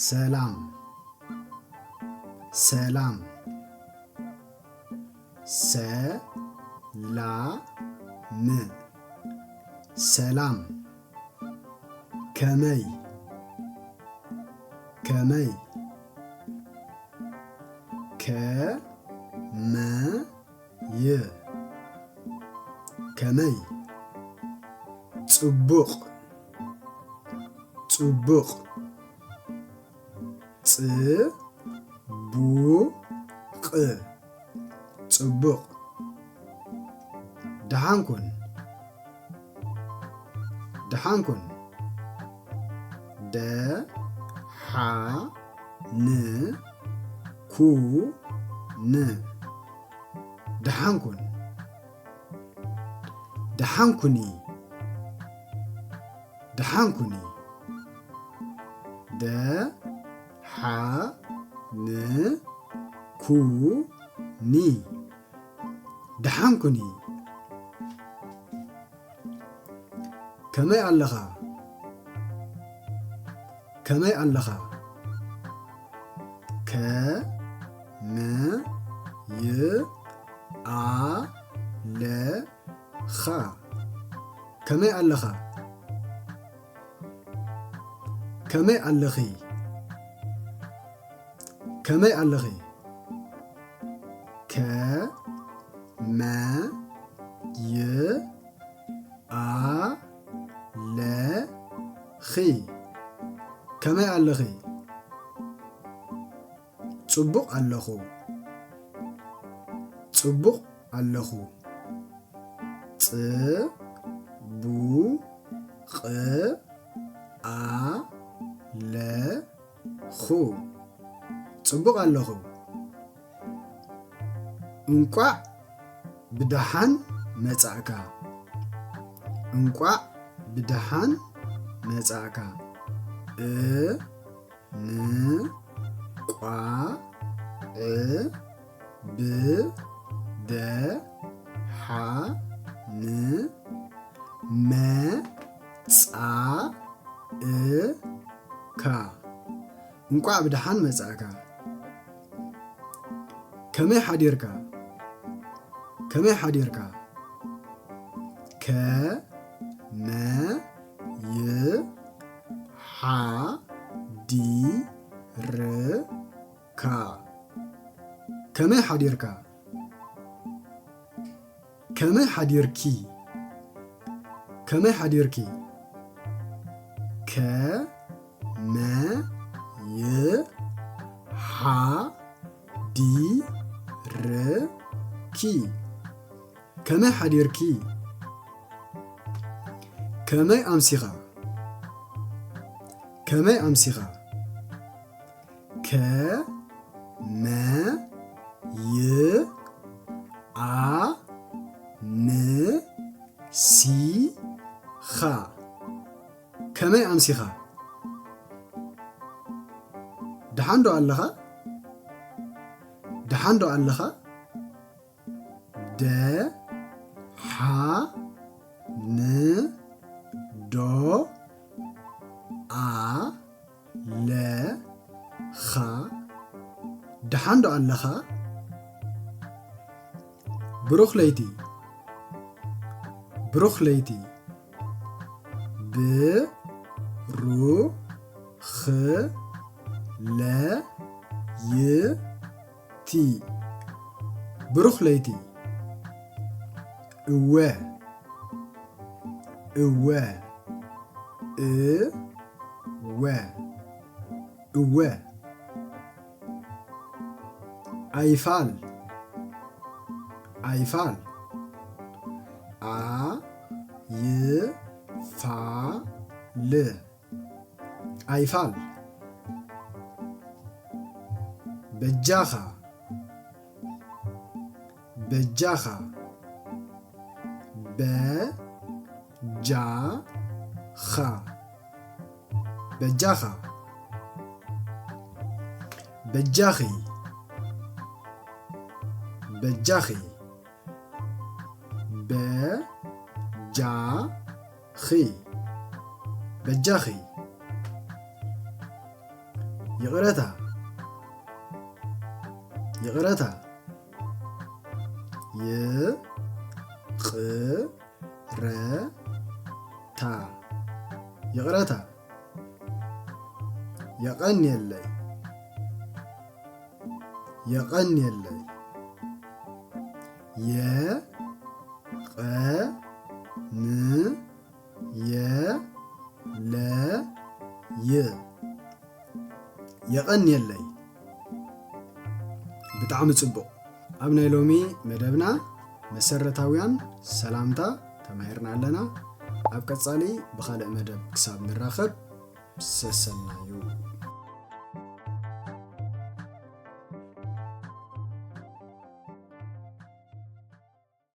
ሰላም፣ ሰላም፣ ሰ ላ ም፣ ሰላም። ከመይ፣ ከመይ፣ ከ መ ይ፣ ከመይ። ጽቡቕ፣ ጽቡቕ፣ ጽ ቡ ቕ፣ ጽቡቕ። ደሓን ኩን፣ ደሓን ኩን። ደ ሓ ን ኩ ን፣ ደሓን ኩን። ደሓን ኩኒ፣ ደሓን ኩኒ። ደ ሓ ን ኩ ኒ፣ ደሓን ኩኒ። ከመይ ኣለኻ? ከመይ ኣለኻ? ከ መ ይ ኣ ለ ኻ፣ ከመይ ኣለኻ? ከመይ ኣለኺ? ከመይ ኣለኺ? ከ መ ይ ኣ ለ ኺ፣ ከመይ ኣለኺ? ጽቡቕ ኣለኹ። ጽቡቕ ኣለኹ። ጽ ቡ ቕ ኣ ለ ኹ፣ ጽቡቕ ኣለኹ። እንቋዕ ብደሓን መጻእካ። እንቋዕ ብደሓን መጻእካ። እ ን ቋ ዕ ብ ደ ሓ ን መ ጻ እ ካ፣ እንቋዕ ብደሓን መጻእካ። ከመይ ሓዲርካ? ከመይ ሓዲርካ? ከ መ ይ ሓ ዲ ር ካ፣ ከመይ ሓዲርካ? ከመይ ሓዲርኪ? ከመይ ሓዲርኪ? ከ መ ይ ሓ ዲ ር ኪ፣ ከመይ ሓዲርኪ? ከመይ ኣምሲኻ? ከመይ ኣምሲኻ? ከ መ ይ ኣ ም ሲ ኻ፣ ከመይ ኣምሲኻ? ደሓን ዶ ኣለኻ? ደሓን ዶ ኣለኻ? ደ ሓ ን ዶ ኣ ለ ኻ፣ ደሓን ዶ ኣለኻ? ብሩኽ ለይቲ፣ ብሩኽ ለይቲ። ብ ሩ ኽ ለ ይ ቲ፣ ብሩኽ ለይቲ። እወ፣ እወ፣ እ ወ፣ እወ። ኣይፋል፣ ኣይፋል። ኣ ይ ፋ ል፣ ኣይፋል። በጃኻ፣ በጃኻ። በ ጃ ኻ፣ በጃኻ። በጃኺ፣ በጃኺ። በ ጃ ኺ፣ በጃኺ። ይቕረታ፣ ይቕረታ። ይ ቕ ረ ታ፣ ይቕረታ። የቐንየለይ፣ የቐንየለይ። የ ቐ ን የ ለ ይ፣ የቐንየለይ። ብጣዕሚ ጽቡቕ። ኣብ ናይ ሎሚ መደብና መሰረታውያን ሰላምታ ተማሂርና ኣለና። ኣብ ቀጻሊ ብኻልእ መደብ ክሳብ ንራኸብ፣ ሰሰናዩ።